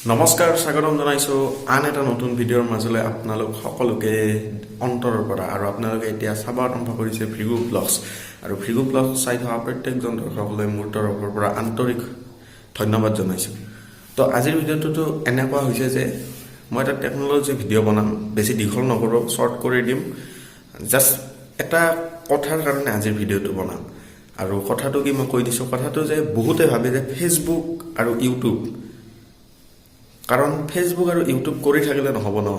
নমস্কাৰ, স্বাগতম জনাইছোঁ আন এটা নতুন ভিডিঅ'ৰ মাজলৈ আপোনালোক সকলোকে অন্তৰৰ পৰা। আৰু আপোনালোকে এতিয়া চাব আৰম্ভ কৰিছে ভৃগু ব্লগছ। আৰু ভৃগু ব্লগছ চাই থকা প্ৰত্যেকজন দৰ্শকলৈ মোৰ তৰফৰ পৰা আন্তৰিক ধন্যবাদ জনাইছোঁ। তো আজিৰ ভিডিঅ'টোতো এনেকুৱা হৈছে যে মই এটা টেকন'লজি ভিডিঅ' বনাম। বেছি দীঘল নকৰোঁ, শ্বৰ্ট কৰি দিম। জাষ্ট এটা কথাৰ কাৰণে আজিৰ ভিডিঅ'টো বনাম। আৰু কথাটো কি মই কৈ দিছোঁ। কথাটো যে বহুতে ভাবে যে ফেচবুক আৰু ইউটিউব, কাৰণ ফেচবুক আৰু ইউটিউব কৰি থাকিলে নহ'ব ন,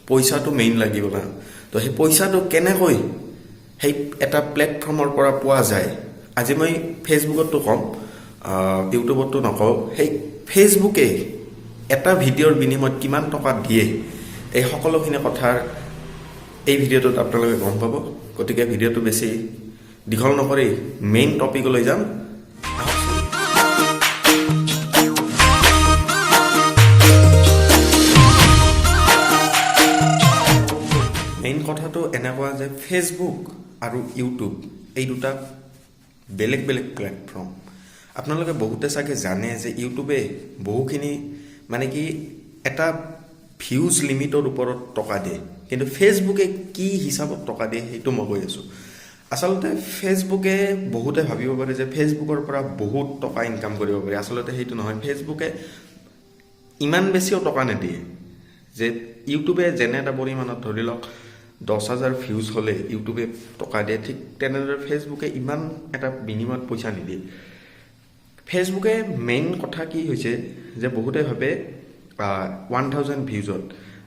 পইচাটো মেইন লাগিব না। তো সেই পইচাটো কেনেকৈ সেই এটা প্লেটফৰ্মৰ পৰা পোৱা যায়, আজি মই ফেচবুকতো ক'ম, ইউটিউবতো নকওঁ। সেই ফেচবুকে এটা ভিডিঅ'ৰ বিনিময়ত কিমান টকা দিয়ে, এই সকলোখিনি কথাৰ এই ভিডিঅ'টোত আপোনালোকে গম পাব। গতিকে ভিডিঅ'টো বেছি দীঘল নকৰি মেইন টপিকলৈ যাম, আহকচোন। মেইন কথাটো এনেকুৱা যে ফেচবুক আৰু ইউটিউব এই দুটা বেলেগ বেলেগ প্লেটফৰ্ম। আপোনালোকে বহুতে চাগে জানে যে ইউটিউবে বহুখিনি মানে কি এটা ভিউজ লিমিটৰ ওপৰত টকা দিয়ে, কিন্তু ফেচবুকে কি হিচাপত টকা দিয়ে সেইটো মই কৈ আছোঁ। আচলতে ফেচবুকে, বহুতে ভাবিব পাৰে যে ফেচবুকৰ পৰা বহুত টকা ইনকাম কৰিব পাৰি। আচলতে সেইটো নহয়। ফেচবুকে ইমান বেছিও টকা নিদিয়ে যে ইউটিউবে যেনে এটা পৰিমাণত, ধৰি লওক 10,000 ভিউজ হ'লে ইউটিউবে টকা দিয়ে, ঠিক তেনেদৰে ফেচবুকে ইমান এটা বিনিময়ত পইচা নিদিয়ে। ফেচবুকে মেইন কথা কি হৈছে যে বহুতে ভাবে 1000 ভিউজত,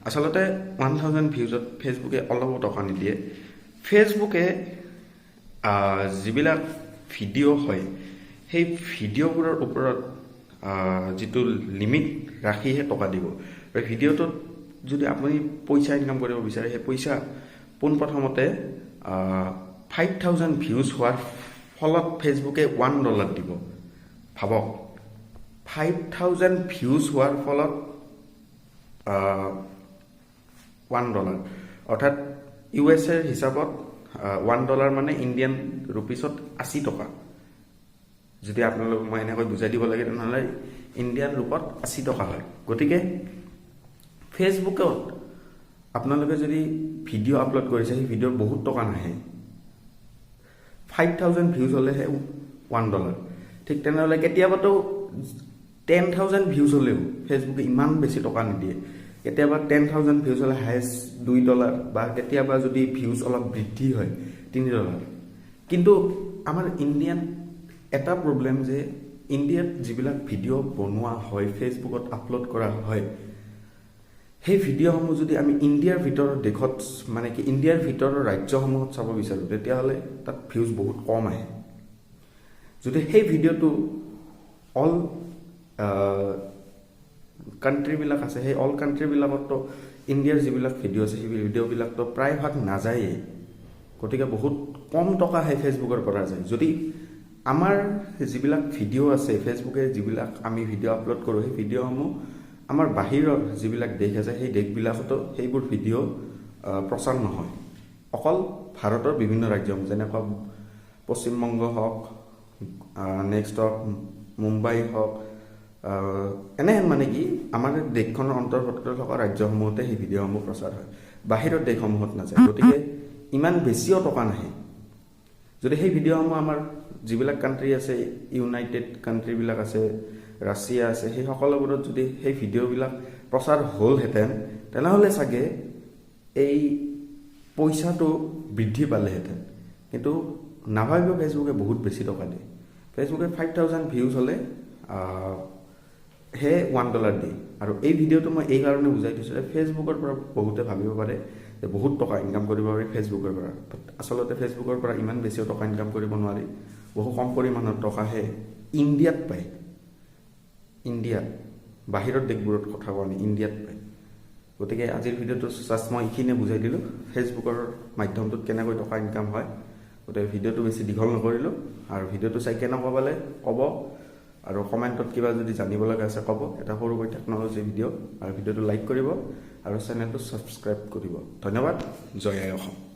আচলতে 1000 ভিউজত ফেচবুকে অলপো টকা নিদিয়ে। ফেচবুকে যিবিলাক ভিডিঅ' হয়, সেই ভিডিঅ'বোৰৰ ওপৰত যিটো লিমিট ৰাখিহে টকা দিব। আৰু ভিডিঅ'টোত যদি আপুনি পইচা ইনকাম কৰিব বিচাৰে, সেই পইচা পোনপ্ৰথমতে 5000 ভিউজ হোৱাৰ ফলত ফেচবুকে $1 দিব। ভাবক, 5000 ভিউজ হোৱাৰ ফলত $1, অৰ্থাৎ ইউ এছ এৰ হিচাপত $1 মানে ইণ্ডিয়ান ৰুপিছত 80 টকা। যদি আপোনালোক মই এনেকৈ বুজাই দিব লাগে, তেনেহ'লে ইণ্ডিয়ান ৰূপত 80 টকা হয়। গতিকে ফেচবুকত আপোনালোকে যদি ভিডিঅ' আপলোড কৰিছে, সেই ভিডিঅ'ৰ বহুত টকা নাহে। 5000 ভিউজ হ'লেহে $1। ঠিক তেনেহ'লে কেতিয়াবাতো 10,000 ভিউজ হ'লেও ফেচবুকে ইমান বেছি টকা নিদিয়ে। কেতিয়াবা 10,000 ভিউজ হ'লে হায়েষ্ট $2 বা কেতিয়াবা যদি ভিউজ অলপ বৃদ্ধি হয় $3। কিন্তু আমাৰ ইণ্ডিয়ান এটা প্ৰব্লেম যে ইণ্ডিয়াত যিবিলাক ভিডিঅ' বনোৱা হয়, ফেচবুকত আপলোড কৰা হয়, সেই ভিডিঅ'সমূহ যদি আমি ইণ্ডিয়াৰ ভিতৰৰ দেশত, মানে কি ইণ্ডিয়াৰ ভিতৰৰ ৰাজ্যসমূহত চাব বিচাৰোঁ, তেতিয়াহ'লে তাত ভিউজ বহুত কম আহে। যদি সেই ভিডিঅ'টো অল কাণ্ট্ৰিবিলাক আছে, সেই অল কাণ্ট্ৰিবিলাকতো ইণ্ডিয়াৰ যিবিলাক ভিডিঅ' আছে, সেই ভিডিঅ'বিলাকতো প্ৰায়ভাগ নাযায়েই। গতিকে বহুত কম টকা সেই ফেচবুকৰ পৰা যায়। যদি আমাৰ যিবিলাক ভিডিঅ' আছে, ফেচবুকে যিবিলাক আমি ভিডিঅ' আপলোড কৰোঁ, সেই ভিডিঅ'সমূহ আমাৰ বাহিৰৰ যিবিলাক দেশ আছে, সেই দেশবিলাকতো সেইবোৰ ভিডিঅ' প্ৰচাৰ নহয়। অকল ভাৰতৰ বিভিন্ন ৰাজ্যসমূহ, যেনেকুৱা পশ্চিমবংগ হওক, নেক্সট হওক মুম্বাই হওক, এনেহেন মানে কি আমাৰ দেশখনৰ অন্তৰ্ভুক্ত থকা ৰাজ্যসমূহতে সেই ভিডিঅ'সমূহ প্ৰচাৰ হয়, বাহিৰৰ দেশসমূহত নাযায়। গতিকে ইমান বেছিও টকা নাহে। যদি সেই ভিডিঅ'সমূহ আমাৰ যিবিলাক কাণ্ট্ৰি আছে, ইউনাইটেড কাণ্ট্ৰিবিলাক আছে, ৰাছিয়া আছে, সেই সকলোবোৰত যদি সেই ভিডিঅ'বিলাক প্ৰচাৰ হ'লহেঁতেন, তেনেহ'লে চাগে এই পইচাটো বৃদ্ধি পালেহেঁতেন। কিন্তু নাভাবিব ফেচবুকে বহুত বেছি টকা দিয়ে। ফেচবুকে 5000 ভিউজ হ'লে হে $1 দিয়ে। আৰু এই ভিডিঅ'টো মই এই কাৰণে বুজাই দিছোঁ যে ফেচবুকৰ পৰা বহুতে ভাবিব পাৰে যে বহুত টকা ইনকাম কৰিব পাৰি ফেচবুকৰ পৰা। আচলতে ফেচবুকৰ পৰা ইমান বেছিও টকা ইনকাম কৰিব নোৱাৰি। বহু কম পৰিমাণৰ টকাহে ইণ্ডিয়াত পায়। ইণ্ডিয়াত, বাহিৰৰ দেশবোৰত কথা কোৱা নাই, ইণ্ডিয়াত পায়। গতিকে আজিৰ ভিডিঅ'টো জাষ্ট মই এইখিনিয়ে বুজাই দিলোঁ, ফেচবুকৰ মাধ্যমটোত কেনেকৈ টকা ইনকাম হয়। গতিকে ভিডিঅ'টো বেছি দীঘল নকৰিলোঁ। আৰু ভিডিঅ'টো চাই কেনেকুৱা পালে ক'ব আৰু কমেণ্টত কিবা যদি জানিব লগা আছে ক'ব। এটা সৰুকৈ টেকন'লজি ভিডিঅ'। আৰু ভিডিঅ'টো লাইক কৰিব আৰু চেনেলটো ছাবস্ক্ৰাইব কৰিব। ধন্যবাদ। জয় আই অসম।